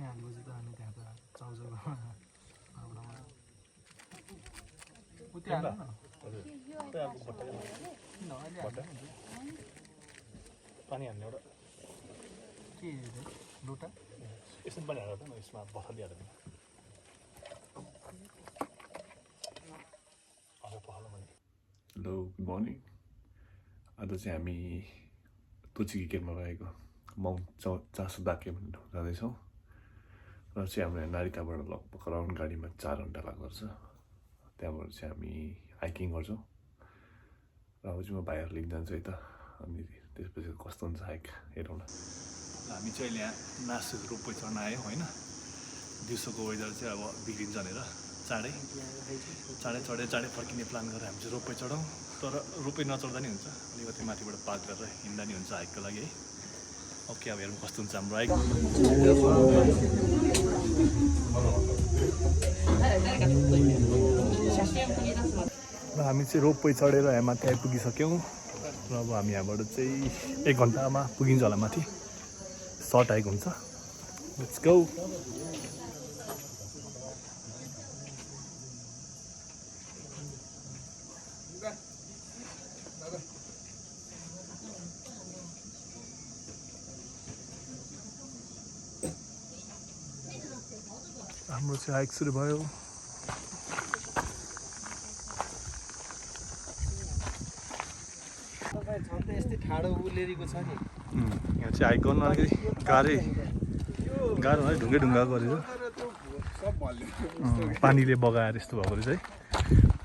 हालेपछि त हामी त्यहाँ त चाउचाउमा उति हाल्नु न पानी हाल्ने एउटा के लोटा यसमा पनि हालेर न यसमा बखाली हालेर हेलो गुड मर्निङ आज चाहिँ हामी तुचिकी केमा रहेको माउन्ट चासुदा केम जाँदैछौँ र चाहिँ हाम्रो नारिकाबाट लगभग अराउन्ड गाडीमा 4 घन्टा लाग्दो रहेछ त्यहाँबाट चाहिँ हामी हाइकिङ गर्छौँ र अब चाहिँ म भाइहरू लिन जान्छु है त अनि त्यसपछि कस्तो हुन्छ हाइक हेरौँ न हामी चाहिँ अहिले यहाँ मासु रोपवे चढ्न आयौँ होइन दिउँसोको वेदर चाहिँ अब बिग्रिन्छ भनेर चाँडै चाँडै फर्किने प्लान गरेर हामी चाहिँ रोपवे चढौँ तर रोपवे नचढ्दा नि हुन्छ अलिकति माथिबाट पार्क गरेर हिँड्दा नि हुन्छ हाइकको लागि है ओके अब हेरौँ कस्तो हुन्छ हाम्रो हाइक र हामी चाहिँ रोपवे चढेर यहाँ माथि आइपुगिसक्यौँ र अब हामी यहाँबाट चाहिँ 1 घन्टामा पुगिन्छ होला माथि सर्ट हाइक हुन्छ लेट्स गो हाम्रो चाहिँ हाइक सुरु भयो यस्तै ठाडो उलेरीको छ नि यहाँ चाहिँ हाइक गर्नु अलिकति गाह्रो है ढुङ्गा गरेर पानीले बगाएर यस्तो भएको रहेछ है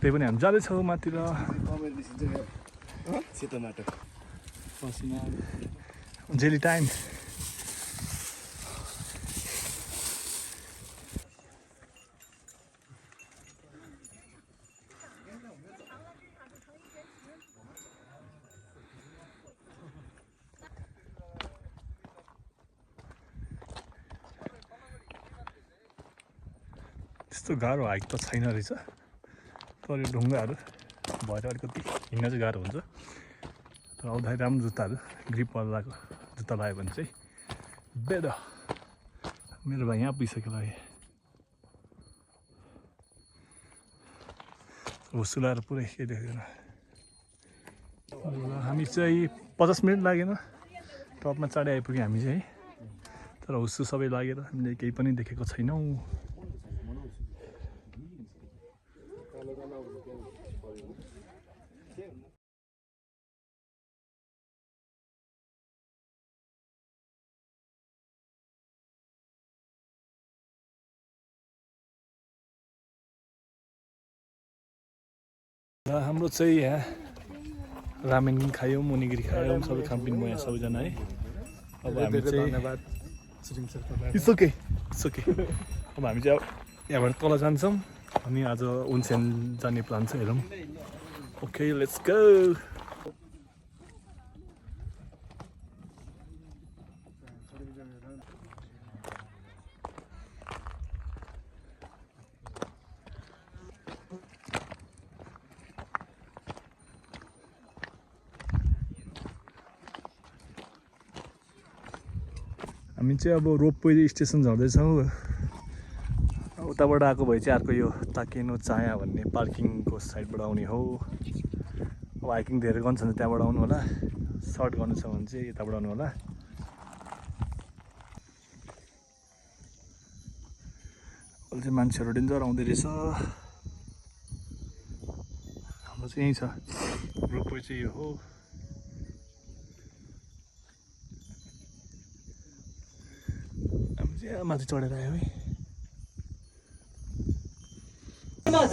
त्यही पनि हामी जाँदैछौँ माथितिर सेतो माटो पसिना जेली टाइम त्यस्तो गाह्रो हाइक त छैन रहेछ तर यो ढुङ्गाहरू भएर अलिकति हिँड्न चाहिँ गाह्रो हुन्छ तर आउँदाखेरि राम्रो जुत्ताहरू ग्रिपवालाको जुत्ता लगायो भने चाहिँ बेद मेरो भाइ यहाँ पुगिसक्यो लागि सुलाएर पुरै केही देख्दैन हामी चाहिँ 50 मिनट लागेन टपमा चाँडै आइपुग्यो हामी चाहिँ तर हुस्सु सबै लागेर हामीले केही पनि देखेको छैनौँ र हाम्रो चाहिँ यहाँ रामेन खायौँ मुनिगिरी खायौँ सबै खानपिन भयो यहाँ सबैजना है अब हामी चाहिँ इट्स ओके अब हामी चाहिँ यहाँबाट तल जान्छौँ अनि आज उन्सेन जाने प्लान छ हेरौँ ओके लेट्स गो हामी चाहिँ अब रोपवे स्टेसन झर्दैछौँ उताबाट आएको भए चाहिँ अर्को यो ताकेनो चाया भन्ने पार्किङको साइडबाट आउने हो अब हाइकिङ धेरै गर्नु छ भने त्यहाँबाट आउनु होला सर्ट गर्नु छ भने चाहिँ यताबाट आउनु होला अहिले चाहिँ मान्छेहरू डेन्जर आउँदै रहेछ हाम्रो चाहिँ यहीँ छ रोपवे चाहिँ यो हो माथि चढेर आयो है हाम्रो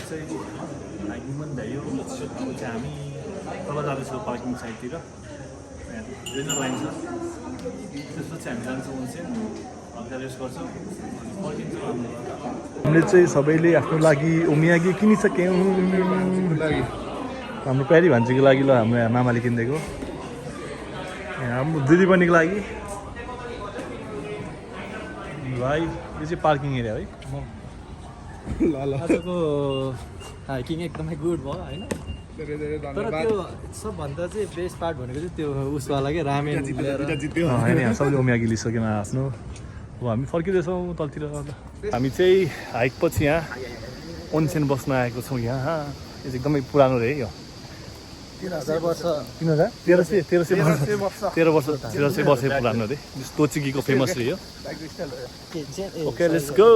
चाहिँ हाइकिङ पनि भ्यायो अब चाहिँ हामी तल जाँदैछौँ पार्किङ साइडतिर रेन्जर लाइन छ त्यसपछि हामी जान्छौँ चाहिँ हल्का रेस्ट गर्छौँ हामीले चाहिँ सबैले आफ्नो लागि ओमियागी किनिसक्यौँ हाम्रो प्यारी भान्जीको लागि ल हाम्रो मामाले किनिदिएको हाम्रो दिदी बहिनीको लागि भाइ यो चाहिँ पार्किङ एरिया है आजको हाइकिङ एकदमै गुड भयो होइन धेरै धेरै तर धन्यवाद त्यो सबभन्दा चाहिँ बेस्ट पार्ट भनेको चाहिँ त्यो उसवाला के रामेन ल्याएर जित्यो होइन यहाँ सबैले ओम्यागी लिइसक्यौँ आफ्नो अब हामी फर्किँदैछौँ तलतिर हामी चाहिँ हाइक पछि यहाँ ओन्सेन बस्न आएको छौँ यहाँ यो चाहिँ एकदमै पुरानो रे यो 3000 वर्ष 3000 1300 वर्ष पुरानो रे तोचिकीको फेमस रे यो के चाहिँ ओके लेट्स गो